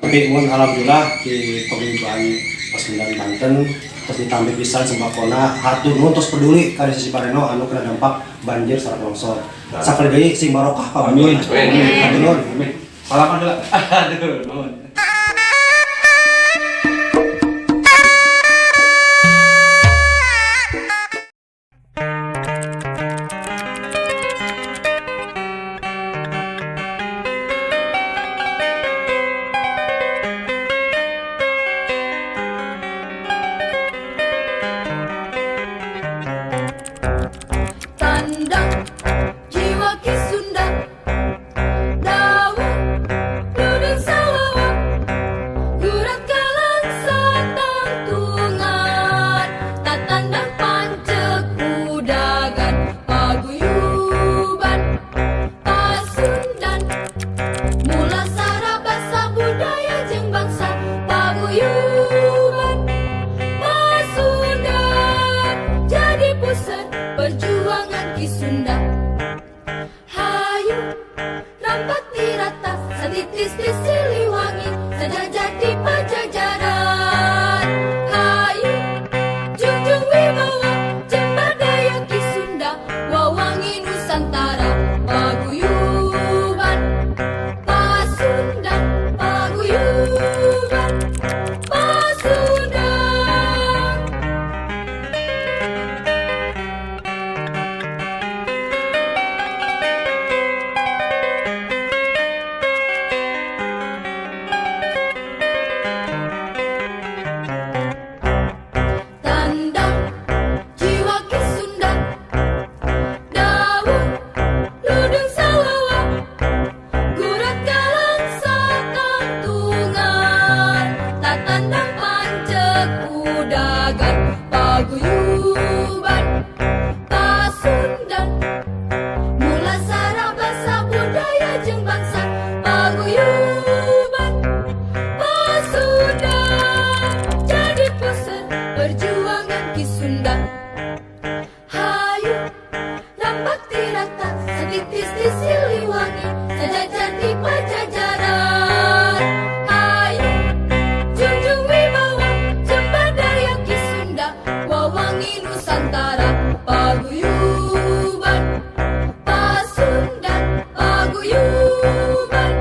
Tapi mun alhamdulillah di Paguyuban Pasundan Banten terus ditambah pisan sembakona, hatur nuhun, terus peduli ka Desa Cibareno anu kena dampak banjir sareng longsor. Sakali deui sing barokah, Pak. Amin. Amin. Hatur nuhun. Amin. Salaman heula. Aduh, nuhun. Tandang jiwa Ki Sunda, Dawuh Ludeng Sawawa, Gurat kalangsa tangtungan, Tatandang pancek udagan, Paguyuban Pasundan, Mulasara basa budaya jeung bangsa, Paguyuban Pasundan, jadi pusat perjuangan Ki Sunda. Hayu rambat dirata, satitis di Siliwangi, sejajar di Pajajaran. Hayu junjung wibawa, jembar daya Ki Sunda, wawangi Nusantara. Paguyuban Pasundan, Paguyuban Pasundan. Tandang jiwa Ki Sunda, Dawuh Ludeng Sawawa, Gurat kalangsa tangtungan, Tatandang pancek udagan, Paguyuban Pasundan, Mulasara basa budaya jeung bangsa, Paguyuban Pasundan, jadi pusat perjuangan Ki Sunda. Hayu rambat tirata, satitis di Siliwangi, sejajar di Pajajaran. Hayu junjung wibawa, jembar daya Ki Sunda, wawangi Nusantara. Paguyuban Pasundan, Paguyuban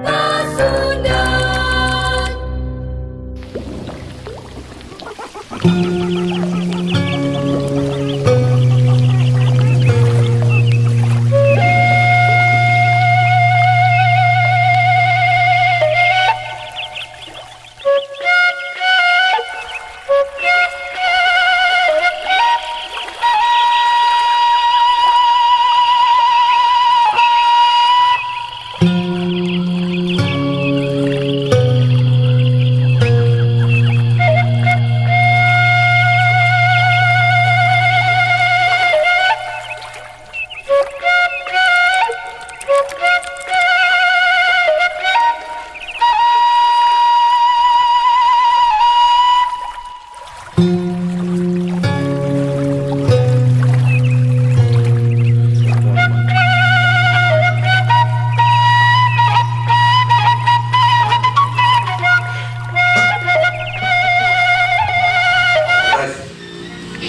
Pasundan.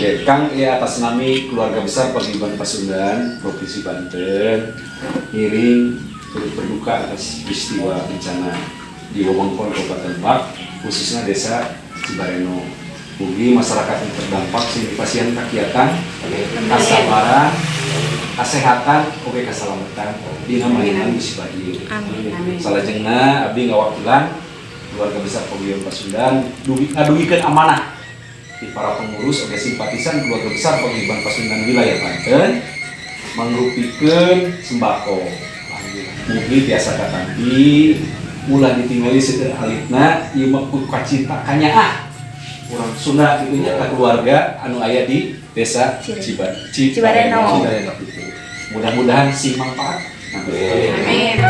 Oke, Kang, ya atas nami keluarga besar Paguyuban Pasundan, Provinsi Banten, ngiring turut berduka atas peristiwa bencana di wewengkon Kabupaten Lebak, khususnya Desa Cibareno. Mugi masyarakat yang terdampak sing dipasihan kakiatan, kasabaran, kesehatan, oge keselamatan dina mainan musibah ieu. Amin. Amin. Salajengna abdi ngawakilan keluarga besar Paguyuban Pasundan dugi ngadugikeun amanah di para pengurus oge simpatisan keluarga besar Paguyuban Pasundan wilayah Banten mangrupikeun sembako. Mugi tiasa katampi, ulah ditinggali seueur alitna, ieu mah ku kacinta kanyaah urang Sunda kitu nya ka keluarga anu aya di Desa Cibareno. Cibareno gitu. Mudah-mudahan sing manfaat. Amin.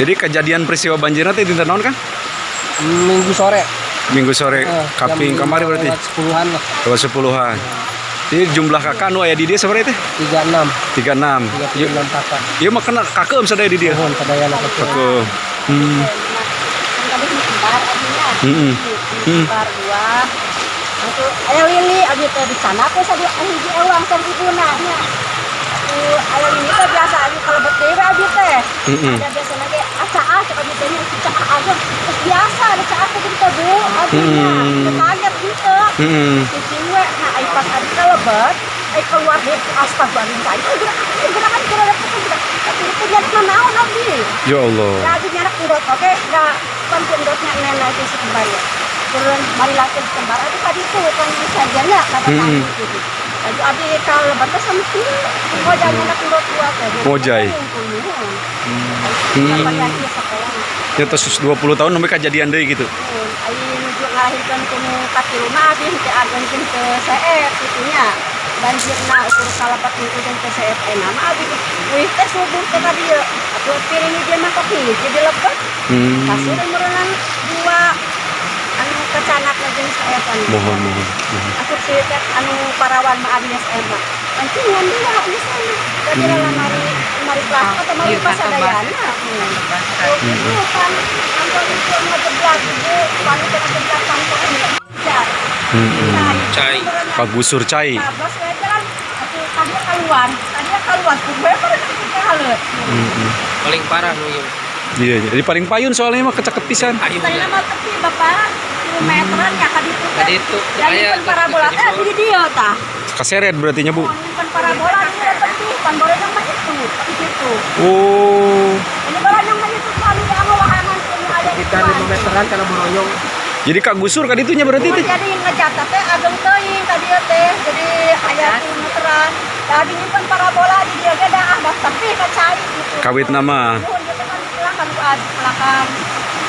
Jadi kejadian peristiwa banjirna teh dinten naon, Kang? Minggu sore. Minggu sore. Eh, Kaping jam kamari berarti. lewat 10-an lah. Lewat 10-an. Jadi jumlah KK nu aya di dieu sabaraha teh? 36. 36. 36 KK. Ieu mah kena kakeum sadaya di dieu. Mohon sadayana kecil. Kakeum. Kan tadi kembar abinya. Kembar dua. Itu aya lili abi teh di sana aku sadu hiji ewang sareng ibuna nya. Atuh aya lili teh biasa abi kalebet deui we abi teh. Heeh. Ada biasa ge acaah cek abi teh nya caah aja. Terus biasa ada caah teh gitu Bu abi nya. Teu kaget gitu. Cicing we nah ai pas abi kalebet ai keluar deui astagfirullah itu gerak gerakan gerak gerak tapi itu nyari naon abi. Ya Allah. Ya abi nyarak endot oke da pan ku endotnya nenek itu si kembar ya. Turun mari latih si kembar abi tadi tuh kan sajiannya kata tadi gitu. Tadi abi kalau batas sama kieu ngojay nyarak endot dua teh. Ngojay. Sekolah. Ya tos 20 tahun nembe kejadian deui gitu. Ai nuju ngalahirkeun ku nu katilu mah abi teu agen jeung teu seep kitu nya. Banjirna ukur kalebet nu jeung teu seep ayeuna mah abi wih teh subuh teh ka dieu. Atuh piring dia mah kok hiji dilebet. Kasur meureunan dua anu kacanakna jeung saepan. Mohon mohon. Mohon. Asup si teh anu parawan mah abi saep mah. Pancingan dua misalnya. Tadi lamari lemari plastik atau mari Iya, pasadayana. Itu kan kantor itu ngejeblak ibu, wanita ngejeblak kantor ini. Cai. Pagusur cai. Bablas we jalan atuh tadi keluar, tadi keluar ku gue pada teh halet. Paling parah nu ieu. Iya, jadi paling payun soalnya mah keceket pisan. Ayun. Tadi nama tepi Bapak, kilometeran ya ka ditu teh. Ka ditu. Dan Aya, nyimpen parabola teh di dieu tah. Kaseret berarti nya, Bu. Oh, nyimpen parabola di dieu tepi, pan yang mah itu, di situ. Oh. Ini barang mah itu kami angawahanan kuno aya Sekitar 5 meteran karena boroyong. Jadi kagusur ka ditunya berarti Oh, teh. jadi ngecatat teh ageng teuing ka dieu teh. Jadi aya kilometeran. Tadi nyimpen parabola di dieu ge dah ah dah tepi ka cai gitu. Kawit nama. Nuhun gitu kan dipelakan ku abi pelakan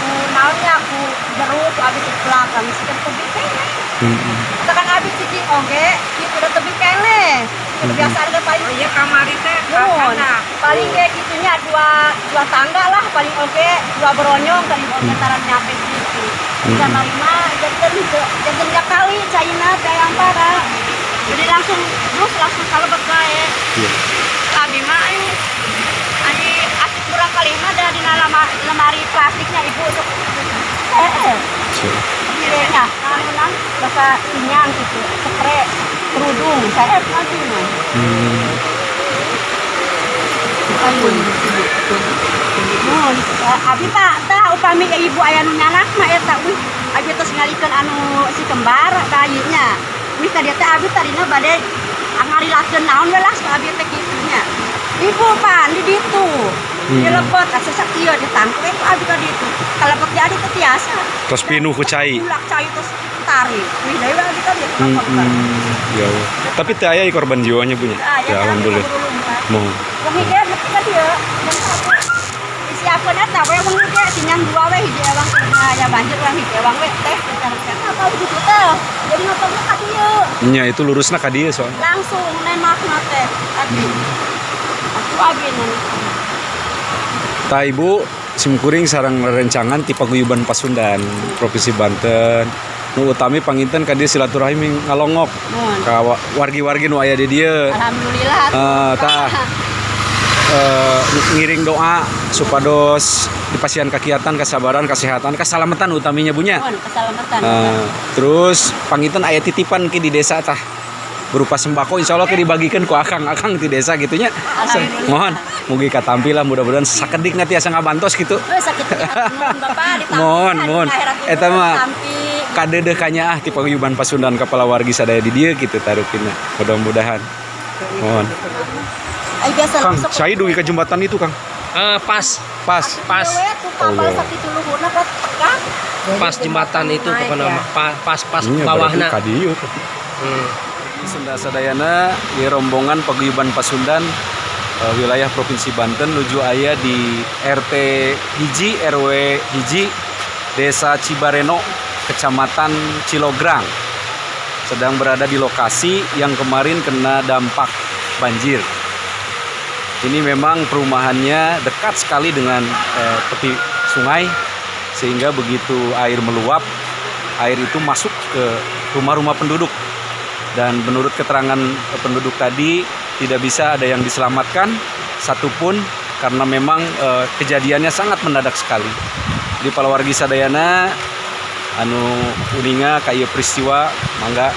ku naonnya ku jeruk ku abi dipelakan sekitar tebi keneh. Tekan abi cicing oge kitu da tebi keneh. Kebiasaan teh paling Oh iya kamari teh Nuhun. kana. Paling kayak gitunya dua dua tangga lah paling oke dua beronyong paling oke taran nyampe gitu. Sama lima janten janten kali caina teh yang parah. Jadi langsung terus langsung kalebet bae. Iya. Abi mah ai ai asik kurang kali mah da dina lemari plastiknya ibu untuk eh iya naon bahasa sinyang gitu spray kerudung saya nanti mah. Nuhun, abi pak tah upami ka ibu aya nu nyanak mah eta wih abi tos ngalikeun anu si kembar bayinya. Wih ka dieu teh abi tadina bade ngarilakeun naon we lah abi teh kitu nya. Ibu pan di ditu. Dilepot asa sakieu ditangkep we ku abi ka ditu. Kalebet di adi teh tiasa. Tos pinuh ku cai. Ulak cai terus tarik. Wih deui we abi ka ditu. Ya Allah. Tapi teu aya korban jiwanya punya. Ah, Ya alhamdulillah. Mohon. Wengi ge nepi ka dieu jam 1. Disiapkeun eta we wengi ge sinyang dua we hiji ewang aya banjir urang hiji ewang we teh apa gitu teh. Jadi notongna ka dieu. Nya itu lurusna ka dieu soalnya. Langsung nembakna teh tadi. Atuh abi nu. Tah Ibu simkuring sareng rerencangan ti Paguyuban Pasundan Provinsi Banten. Nu utami panginten ka dieu silaturahmi ngalongok Nuhun. ka wargi-wargi nu aya di dieu. Alhamdulillah. Eh, tah. Ngiring doa supados dipasihan kakiatan, kesabaran, kesehatan, keselamatan utaminya bunya. Nuhun keselamatan. Terus panginten aya titipan ki di desa tah berupa sembako insya Allah ki dibagikan ku akang-akang di desa gitunya. Alhamdulillah. Mohon mugi katampi lah mudah-mudahan sakedik nanti asa ngabantos gitu. Eh sakit nuhun Bapak ditampi. Mohon, mohon. Akhirat ibu Eta mah ditampi. kadeudeuh kanyaah ti Paguyuban Pasundan kepala wargi sadaya di dieu gitu tarukina. Mudah-mudahan. Mohon. Ai biasa Kang, langsung saya dugi ke jembatan itu, Kang. Eh, pas Pas. pas Wewe tuh kapal Allah. sakitu luhurna kuat tekah. pas jembatan itu pokoknya mah. Pas pas Iya, bawahna. berarti ka dieu. Sunda Sadayana di rombongan Paguyuban Pasundan wilayah Provinsi Banten nuju aya di RT hiji RW hiji Desa Cibareno Kecamatan Cilograng sedang berada di lokasi yang kemarin kena dampak banjir. Ini memang perumahannya dekat sekali dengan tepi sungai, sehingga begitu air meluap, air itu masuk ke rumah-rumah penduduk. Dan menurut keterangan penduduk tadi, tidak bisa ada yang diselamatkan satupun karena memang kejadiannya sangat mendadak sekali. Di palawargi sadayana anu uninga ka ieu peristiwa, mangga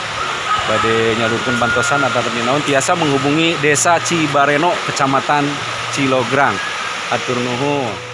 bade nyalurkeun bantosan atau naon tiasa menghubungi Desa Cibareno, Kecamatan Cilograng. Hatur nuhun.